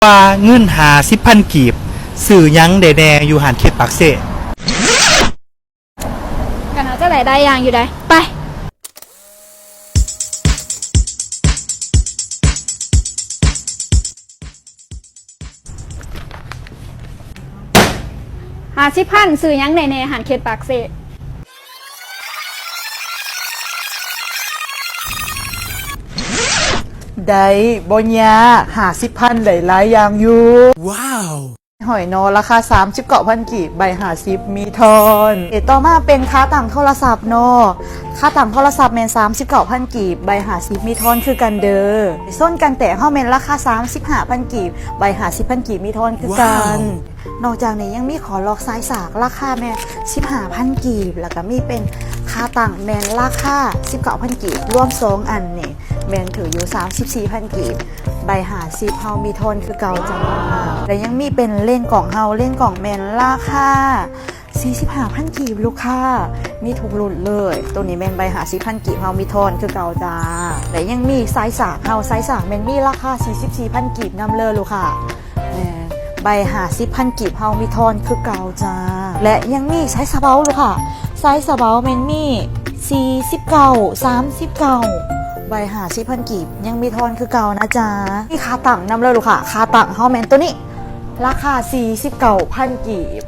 ວ່າເງິນຫ້າສິບພັນກີບ ຊື້ຫຍັງໄດ້ແດ່ຢູ່ຮ້ານເຄກປາກເຊ? ກັນເອົາຈັ່ງໃດໄດ້ຢ່າງຢູ່ໃດ໋ ໄປ. ຫ້າສິບພັນ ຊື້ຫຍັງໄດ້ແດ່ຮ້ານເຄກປາກເຊ? ໄດ້ ບໍ່ຍາກ ຫ້າສິບພັນ ໄດ້ຫຼາຍຢ່າງຢູ່. ວ້າວ ຫອຍນໍ ລາຄາສາມສິບເກົ້າພັນກີບ ໃບຫ້າສິບມີທອນ. ເອ ຕໍ່ມາເປັນຄາຕັ້ງໂທລະສັບນໍ ຄາຕັ້ງໂທລະສັບແມ່ນສາມສິບເກົ້າພັນກີບ ໃບຫ້າສິບມີທອນຄືກັນເດີ. ໂຊນກັນແຕກເຮົາແມ່ນລາຄາສາມສິບຫ້າພັນກີບ ໃບຫ້າສິບພັນກີບມີທອນຄືກັນ. ວ້າວ ນອກຈາກນີ້ຍັງມີຂໍ້ລັອກສາຍສາກ ລາຄາແມ່ນສິບຫ້າພັນກີບ ແລ້ວກໍມີເປັນຄາຕັ້ງແມ່ນລາຄາສິບເກົ້າພັນກີບ ລວມສອງອັນນີ້ແມ່ນຖືຢູ່ສາມສິບສີ່ພັນກີບ ໃບຫ້າສິບເຮົາມີທອນຄືເກົ່າຈ້າ. ແລະຍັງມີເປັນເລນກ້ອງເຮົາ ເລນກ້ອງແມ່ນລາຄາສີ່ສິບຫ້າພັນກີບລູກຄ້າ ມີທຸກລຸ້ນເລີຍ. ໂຕນີ້ແມ່ນໃບຫ້າສິບພັນກີບ ເຮົາມີທອນຄືເກົ່າຈ້າ. ແລະຍັງມີສາຍສາກເຮົາ ສາຍສາກແມ່ນມີລາຄາສີ່ສິບສີ່ພັນກີບນຳເລີລູກຄ້າ. ແມ່ນ ໃບຫ້າສິບພັນກີບ ເຮົາມີທອນຄືເກົ່າຈ້າ. ແລະຍັງມີສາຍສະເບົາລູກຄ້າ ສາຍສະເບົາແມ່ນມີສີ່ສິບເກົ້າ ສາມສິບເກົ້າ ໃບຫ້າສິບພັນກີບ ຍັງມີທອນຄືເກົ່ານະຈ້າ. ມີຄາຕັ້ງນຳເລີລູກຄ້າ ຄາຕັ້ງເຮົາແມ່ນໂຕນີ້ ລາຄາສີ່ສິບເກົ້າພັນກີບ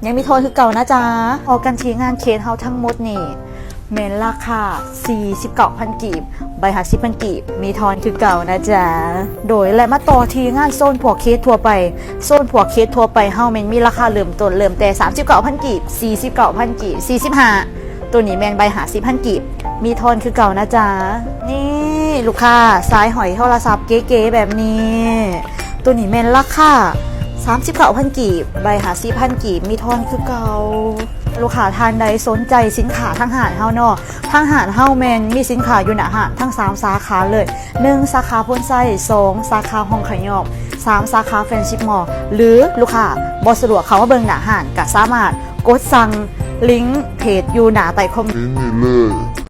ຍັງມີທອນຄືເກົ່ານະຈ້າ. ເອົາກັນທີ່ງານເຄກເຮົາທັງໝົດນີ້ ແມ່ນລາຄາສີ່ສິບເກົ້າພັນກີບ ໃບຫ້າສິບພັນກີບ ມີທອນຄືເກົ່ານະຈ໊ະ. ໂດຍ ແລະ ມາຕໍ່ທີ່ງານໂຊນພວກເຄກທົ່ວໄປ. ໂຊນພວກເຄກທົ່ວໄປເຮົາແມ່ນມີລາຄາເລີ່ມຕົ້ນ ເລີ່ມແຕ່ສາມສິບເກົ້າພັນກີບ ສີ່ສິບເກົ້າພັນກີບ ສີ່ສິບຫ້າ ໂຕນີ້ແມ່ນໃບຫ້າສິບພັນກີບ ມີທອນຄືເກົ່ານະຈ໊ະ. ນີ້ລູກຄ້າ ສາຍຫ້ອຍໂທລະສັບເກໆແບບນີ້ ໂຕນີ້ແມ່ນລາຄາສາມສິບເກົ້າພັນກີບ ໃບຫ້າສິບພັນກີບ ມີທອນຄືເກົ່າ. ລູກຄ້າທ່ານໃດສົນໃຈສິນຄ້າທາງຮ້ານເຮົາເນາະ ທາງຮ້ານເຮົາແມ່ນມີສິນຄ້າຢູ່ໜ້າຮ້ານທັງສາມສາຂາເລີຍ ໜຶ່ງ ສາຂາໂພນໄຊ, ສອງ ສາຂາຮ່ອງຂະຫຍອກ, ສາມ ສາຂາແຟນຊີມໍ ຫຼື ລູກຄ້າບໍ່ສະດວກເຂົ້າມາເບິ່ງໜ້າຮ້ານ ກໍສາມາດກົດສັ່ງລິ້ງເພຈຢູ່ໜ້າໃຕ້ຄອມເມັນນີ້ເລີຍ.